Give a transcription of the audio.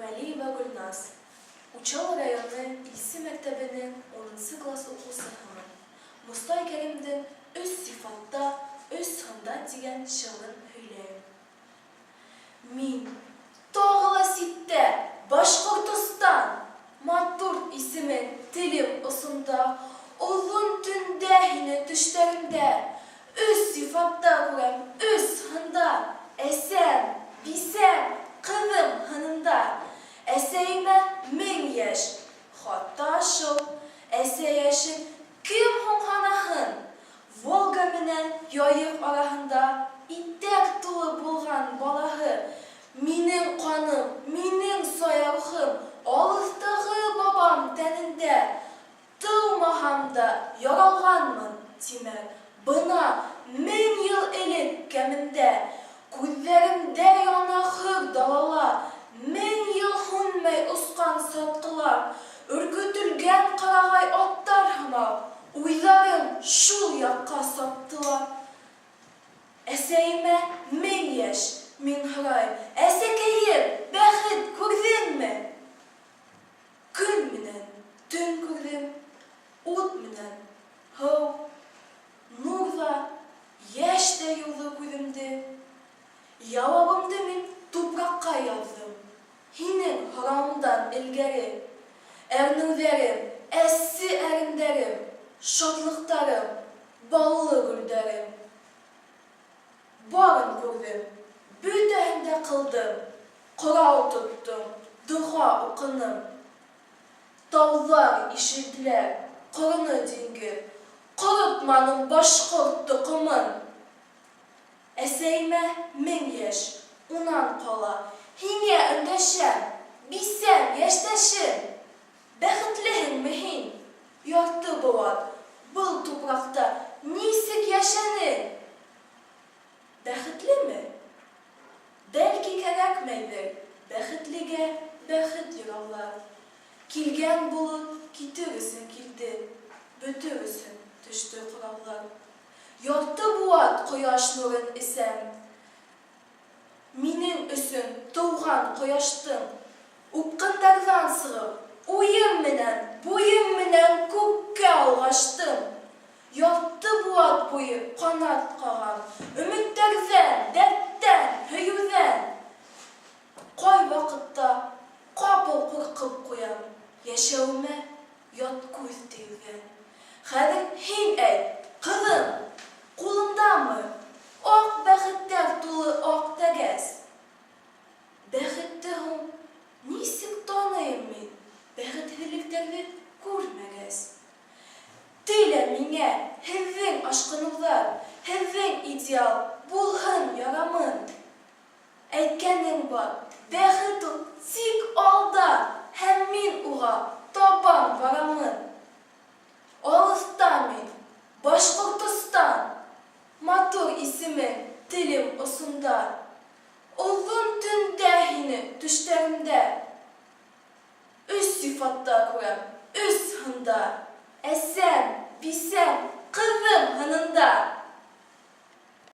Нурғәлиева Гөлназ. Учалы районы Илсе мәктәбенең унынсы класс уҡыусыһымын. Мостай Кәримдең Өс сифатта, өс һында тигән шиғырын һөйләйем. Мин тағы ла ситтә, Башҡортостан! Матур исемең телем осонда, Оҙон төндә һине төштәремдә Өс сифатта күрәм, өс һында, Әсәм, бисәм, ҡыҙым һынында. Әсәйемә 1000 йәш, хата шул, Әсә йәшен кем һуң һанаһын? Волга менән Яек араһында итәк тулы булған балаһы, Минең ҡаным, минең сая рухым Алыҫтағы бабам тәнендә. Тыумаһам да, яралғанмын, тимәк, Бына 1000 йыл элек кәмендә. Күҙҙәремдә яна хөр далала 1000 йыл һүнмәй осҡан сатҡылар, Өркөтөлгән ҡарағай аттар һымаҡ, Уйҙарым шул яҡҡа саптылар. Әсәйемә 1000 йәш, мин һорайым, Әсәкәйем, бәхет күрҙеңме? Көн менән төн күрҙем, ут менән һыу, Нур ҙа, йәш тә йыуҙы күҙемде. Яуабымды мин тупраҡҡа яҙҙым, Һинең һорауыңдан элгәре. Әрнеүҙәрем, әсе әремдәрем, Шатлыҡтарым, баллы гөлдәрем. Барын күрҙем, бөтәһен дә ҡылдым, Ҡорал тоттом, доға уҡыным. Тауҙар ишелделәр, ҡороно диңгеҙ, Ҡоротманым башҡорт тоҡомон. Әсәйемә 1000 йәш, унан ҡала, Һиңә өндәшәм, бисәм, йәштәшем! Бәхетлеһеңме һин, ярты быуат, Был тупраҡта нисек йәшәнең? Бәхетлеме? Бәлки кәрәкмәйҙер бәхетлегә бәхет юраулар. Килгән болот китер өсөн килде, Бөтөр өсөн төштө ҡыраулар. Ярты быуат ҡояш нурын эсәм. Минең өсөн тыуған ҡояштың Упҡындарҙан сығып, уйым менән, буйым менән күккә олғаштым. Ярты быуат буйы ҡанат ҡағам Өмөттәрҙән, дәрттән, һөйөүҙән. Ҡай ваҡытта ҡапыл ҡурҡып ҡуям Йәшәүемә ят күҙ тейеүҙән. Хәҙер һин әйт, ҡыҙым, ҡулыңдамы Аҡ бәхеттәр тулы аҡ тәгәс? Бәхетте һуң нисек таныйым мин Бәхетһеҙлектәрҙе күрмәгәс? Телә миңә һеҙҙең ашҡыныуҙар, Һеҙҙең идеал булһын ярамын. Әйткәнең бар, бәхет ул тик алда, Һәм мин уға табан барамын. Алыҫта мин, Башҡортостан, Матур исемең телем осонда. Оҙон төндә һине төштәремдә Өс сифатта күрәм, өс һында, Әсәм, бисәм, ҡыҙым һынында.